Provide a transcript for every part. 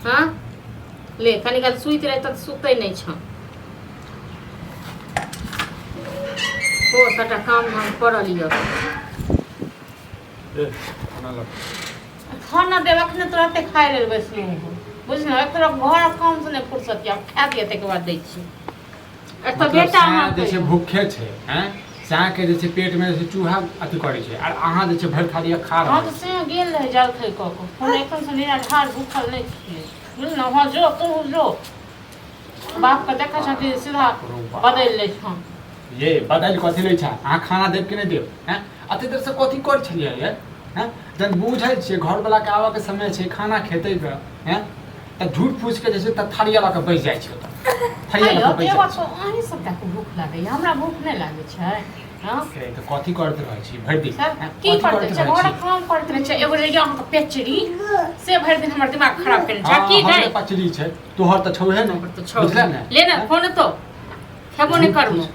हँ ले कनी काल सुति रहै तऽ सुतै नहि छौ ओ सबटा काम धाम पड़ल यऽ ए, खाना ला। खाना देब अखने तुरते खाय लेल बैसलहुँ हम बुझलहुँ एक तरफ घर काम से नहि फुर्सत यऽ खा दिअ ताहिके बाद दै छी एक तऽ मतलब बेटा साँय अहाँके जे छै भूखे छै हैं साँय के जे छै पेट मे जे छै चूहा अथी करै छै आर अहाँ जे छै भरि थारी खा हँ रहल तऽ छी से गेल रहै जलखै कऽ कऽ हम एखन से निराधार भूखल नहि छियै बुझलहुँ हँ जो तू जो बापके देखै छँ कि सीधा बदलि लै छँ ये बदलि कथी लै छै अहाँ खाना देब कि नहि देब हैं अते देर से कथी करै छलियै ये हैं जहन बुझै छियै घरवला के आबऽ के समय छै खाना खेतै ग हैं तऽ झूठ फूस के जे छै तऽ थारिया लऽ कऽ बैस जाइ छै ओतऽ थारिया लऽ आइयो कऽ बैस एगो जाइ छै अहीं सबटा के भूख लागैया हमरा भूख नहि लागै छै हँ से तऽ कथी करैत रहै छी भरि दिन सब हैं? की कथी करते करैत छै रहै घरक छी काम करैत रहै छै एगो रहैया अहाँके पेचरी से भरि दिन हमर दिमाग खराब केने छै हँ की हमरे नहि पचरी छै तोहर तऽ छौहे ने हमर तऽ छौ बुझले ने ले ने फोन तो खेबो नहि करबो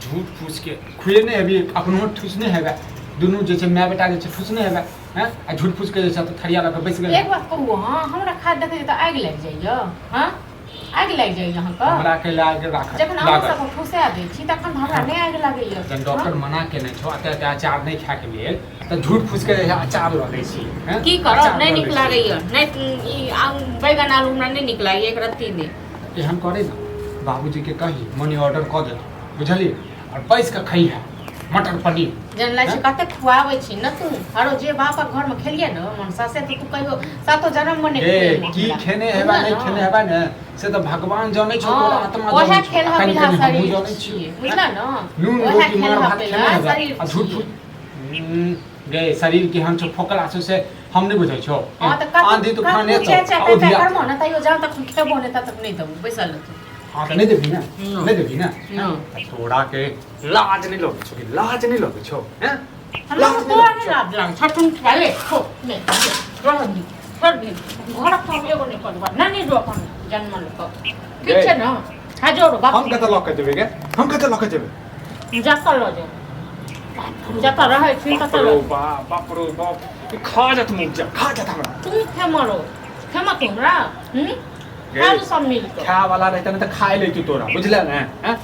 झूठ फूस के खुएने हेबी अपनो ठूसने हेबे दुनू जे छै माय बेटा जे छै ठूसने हेबे हैं आ झूठ फूस के जे छै तऽ थरिया लऽ कऽ बैस गेल एक बात कहू अहाँ हमरा खाद देखै छी तऽ आगि लागि जाइया हँ आगि लागि जाइया अहाँके हमरा के लाग राख जखन अहाँ लागल सबके ठुसा दै छी तखन तऽ हमरा नहि आगि लागैया जहन डॉक्टर मना केने छौ एते एते अचार नहि खायके लेल तऽ झूठ फूस के जे छै अचार लऽ लै छी हैं की करब अचार नहि लऽ नीक लै छी। लागैया नहि ई बैगन आलू हमरा नहि नीक लागैया एक रत्ती नहि एहन करे ने बाबूजी के कही मनी ऑर्डर कऽ देतौ बुझलियै आओर बैस कऽ खइहे मटर पनीर जन लागै छै कते खुआबै छी न तू आरो जे बापक घरमे खेलियै ने मनसा से तऽ तू कहियो सातो जन्ममे नहि ए खुएलही की हमरा। खेने हेबा बुझलह नहि ने? खेने हेबा ने से तऽ भगवान जानै छौ तोरा हँ, आत्मा ओएह जानै छौ खेलहा आ कनि पिलहा कनि हमहूँ शरीर जानै छियौ छियै बुझलह ने नून ओएह रोटी मार खेलहा भात खेने पिलहा हेबा शरीर आ झूठ छियै। फूस गे शरीर केहन छौ फोकला छौ से हम नहि बुझै छौ हँ तऽ कतबो आंधी तूफान कतबो एतौ चै चै आ पै पै उधिया करबो ने तैयो जहाँ तक खेबो नहि तब तक नहि देबो बैसल रहतौ हँ तऽ नहि देबही ने नहि। नहि देबही ने नहि। तऽ तोरा के लाज नहि लगै छौ कि लाज नहि लगै छौ हैं हमरा लाज नहि तोरा लगै नहि छौ लाज लागै छौ तुम खा ले खो नहि रह दी छोड़ दी घरक काम एगो नहि करबा नहि जो अपन जन्म लऽ ठीक छै ने हा जोरो बाप हम कतऽ लऽ के जेबै गे हम कतऽ लऽ के जेबै जतऽ लऽ जाओ जतऽ रहै छी बाप ततऽ रो लऽ बाप बाप रो बाप ई खा जात मुँह जा खा जात हमरा तू खेमरो खेमा तू हमरा हूँ खा लू सब मिल कऽ खाय वाला रहता ने तऽ खाय लैतू तोरा बुझले ने हैं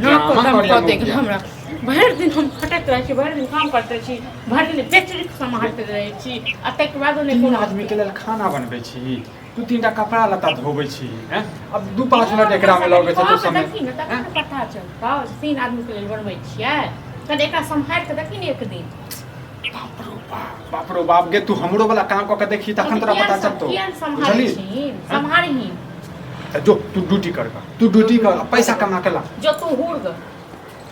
नाक ड्रामा दम करिया कऽ दे मुखिया। हमरा भरि दिन हम खटैत रहै छी भरि दिन काम करैत रहै छी भरि दिन बेचरीक सम्हारैत रहै छी आ ताहिके बादो नहि तीन कोनो आदमी के लेल खाना बनबै छी दू तीन टा कपड़ा लत्ता धोबै छी हैं अब दू पाँच मिनट एकरा में लगै छै तो समय देखी ने तखन ने पता चलतौ जे तीन आदमी के लेल बनबै छियै तहन एकरा सम्हारि कऽ देखी ने एक दिन बाप रो बाप बाप रो बाप गे तू हमरो वाला काम कऽ के देखी तखन तोरा पता चलतौ किया सम्हारै बुझली छी सम्हारही तऽ जो तू ड्यूटी कर गा तू ड्यूटी कर आ पैसा कमा के ला जो तू हुर ग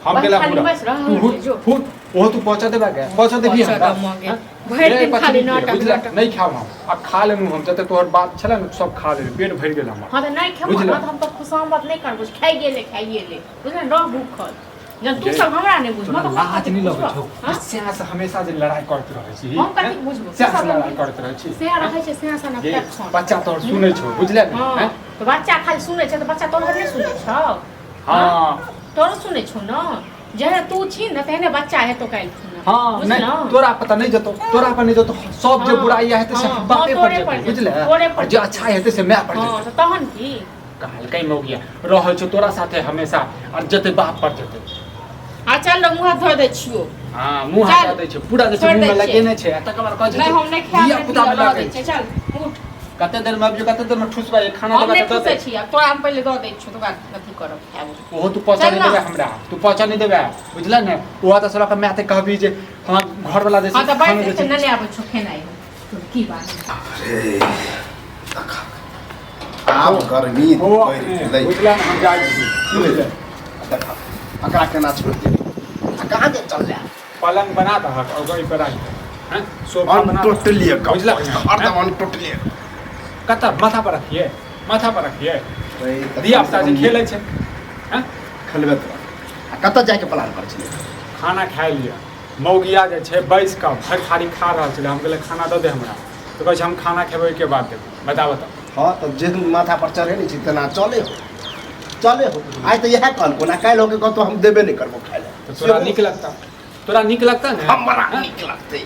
हम बस गेला खाली पूरा बस रह, तू हुर जो। हुर ओहो तू पहुंचा देबा के पहुंचा देबी पहुंचा हमरा दब मगे। हाँ? भरि ए, दिन पचरी खाली के, नाटक, बुझला? नाटक। नहीं खाब हम आब खा लेलहुँ हम जते तोहर बात छलै ने सब खा लेलहुँ पेट भरि गेल हमर हँ तऽ नहि खेबो बुझला? ने तऽ हम तऽ खुशामद नहि करबो खाइए ले खाइए ले बुझल रह भूखल जब तू गे, सब हमरा नहि बुझबह तोरा तऽ हम लाज कथी नहि लगै बुझबह? छौ हँ? स्याह से हमेशा जे लड़ाई करैत रहै छी हम कथी बुझबो? स्याह से सब लड़ाई करैत रहै छी सएह रहै छै सएह सन गे, तखन बच्चा तोहर सुनै छौ बुझले ने हँ हैं? तऽ बच्चा खाली सुनै छै तऽ बच्चा तोहर नहि सुनै छौ हँ तोरो सुनै छौ ने जेहने तू छी ने तेहने बच्चा हेतौ काल्हि खुना हँ बुझलहुँ? नहि तोरा पता नहि जेतौ तोरा पर नहि जेतौ सब जे हँ, बुराइ हेतै से हँ, बापे हँ, पर तोरे जेतौ पर जेतौ, बुझले तोरे पर और जे जेतौ। अच्छा हेतै से my पर हँ जेतौ तऽ तहन की कहलकै मौगिया रहै छौ तोरा साथे हमेशा और जेतै बाप पर जेतै आ चल ने मुँह हाथ धो दै छियौ हँ मुँह हाथ चल, धो दै छै पूरा जे छै छोड़ि मुँह दै मे छियै। लगेने छै आ तकर बाद कहै छै नहि हम नहि खायब धिया नहि पुता मे पीब, दऽ लगै दै छियै चल उठ कते देर मे अबियौ कते देर मे ठुसबै खाना हम देबै नहि तऽ दऽ ठुसै दे छी आब तोरा हम पहिले दऽ दै छियौ तकर बाद अथी करब खायब ओहो तू पहुँचा चल नहि ना। देबै हमरा तू पहुँचा नहि देबै बुझल ने ओहो तऽ सलक माय तऽ कहबी जे हमरा घरवला जे हँ छै तऽ खाना बैठ जे जेतै छै नहि आबै छौ खेनाइ तो की बात अरे देख आब गर्मी ओ बढ़ि अपने गेलै बुझल ने हम जाइ छी की भेलै देख एकरा केना छोड़ि देबै आ कहाँ जे चललै पलंग बना दहक और ओहि पर राखि दहक हैं सोफा बना दहक। टोटली बुझलक ने? हरदम अनटोटली कतऽ माथा पर रखिए माथा पर रखिए धिया पुता जे खेलै छै हैं खेलबे तो आ कतऽ जायके प्लान करै छलै खाना खाइ लिअ मौगिया जे छै बैस कऽ भरि थारी खा रहल छलै हम कहलियै खाना दऽ दे हमरा तऽ कहै छै हम खाना खेबै ओहिके बाद देबै बताबऽ तऽ हँ तऽ जे माथा पर चढ़े नहि छै तेना चले हो चले हो आइ तऽ इएह कहलको ना काल्हि होके कहतो हम देबे नहि करबो खाइ लए तऽ तोरा नीक लगता तोरा नीक लगता ने हमरा हैं? नीक लगतै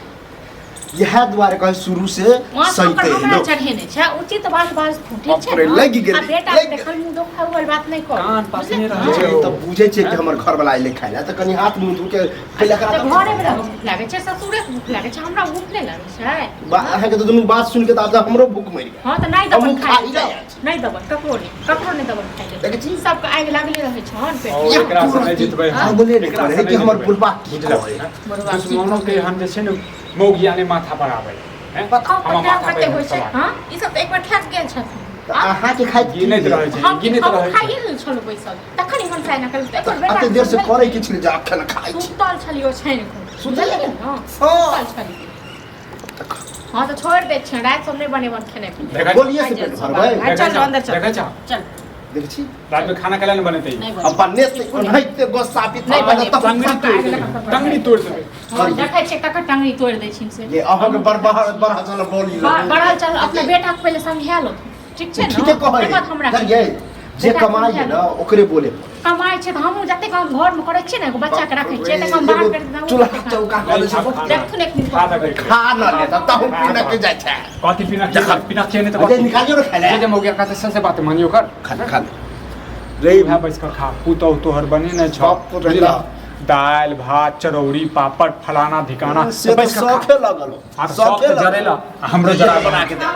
इएह दुआरे कहै शुरू से माथ सहिते पर हमरा लोक चढ़ेने छै उचित बात बाज ठीक बाप छै रे, ने? लागि गेलै, आ बेटा लागि देखल मुँह दोखा वाली बात नहि कर कान पासने रहै जे छै तऽ बुझै छियै कि हमर घरवला अयलै खाय लए तऽ कनि हाथ मुँह धो के पहिले एकरा तऽ तऽ घरे मे भूख लागै छै ससुरे के भूख लागै छै हमरा भूख नहि लागै छै अहाँके तऽ दुनू बात सुनि के तऽ आब तऽ हमरो भूख मरि गेल हँ तऽ नहि देबन हमहूँ खाय खाइ लए जाइ छी। नहि देबन ककरो नहि ककरो नहि देबन खाय लए देखै छी? सबके आगि लागले रहै छन पेट और मे। एकरा से नहि जितबै हम। हम बोलिए नहि एकरा से कहै कि नहि हमर जितबै। बुढ़बा की बुझलक कहै ने? बुढ़बा की दुश्मनो के हम जे छै ने मौगिया ने माथा पर आबै हैं? खाउ हमर पटाउ माथा कते पर होइ छै सवार। हँ ई सब तऽ एक बार ठक गेल छथिन तऽ अहाँके खाइत की गिनैत रहै छै हम गिनैत हम रहै छै खाइए लेल छलहुँ बैसल तखन ई मनसाय न करू तऽ एकर बेटा एते देर से करै की छलै जे अखन खाइ छी सुतल छलियो छानि कऽ सुतल बुझलियै ने हँ। सुतल छलियै हँ तऽ छोड़ि दै छियनि राति सब नहि बनेबनि खेनाइ पिनाइ देखै बोलिए से पेट भरबै आ, चल अंदर चल देखै छौ चल देखै छी रात में खाना कैला नहि बनेतै नहि अब बनेबै बनेतै ओनाहिते गोस्सा नहि पिता बनेबै। तब टंगड़ी तोड़ि देबै टंगड़ी तोड़ि देबै हँ, देखै छियै ककर टंगड़ी तोड़ि दै छिन से ये अहाँके बड़ बड़ बड़ चल बोली बढ़ल चल अपना बेटाके पहिले समझा लो ठीक छै ने ठीके कहै तकर बाद हमरा देखियै जे बेटा कमाइ है समझा ना लो। ओकरे बोले कमाइ छै तऽ हमहूँ जतेक हम घरमे करै छियै ने एगो बच्चाके राखै छियै तक हम बाहर करि देबै चूल्हा चौका करै छै देखथुन एक दिन खा देबै खा न ले तब तहु पीना के जाइ छै कथी पीना पीना छियै नहि तऽ अरे निकालियो ने खाय जे ले जे मौगिया कहतै से से बात मानियो कर खा ले खा ले रे उएह बैस कऽ खा पुतहु तोहर बने नहि छौ बाप रे बुझलह दालि भात चरौरी पापड़ फलाना धिकाना से तऽ बैस कऽ खा शौखे लगल हाँ तऽ शौख तऽ जरेला आ हमरो जरा बना के दे।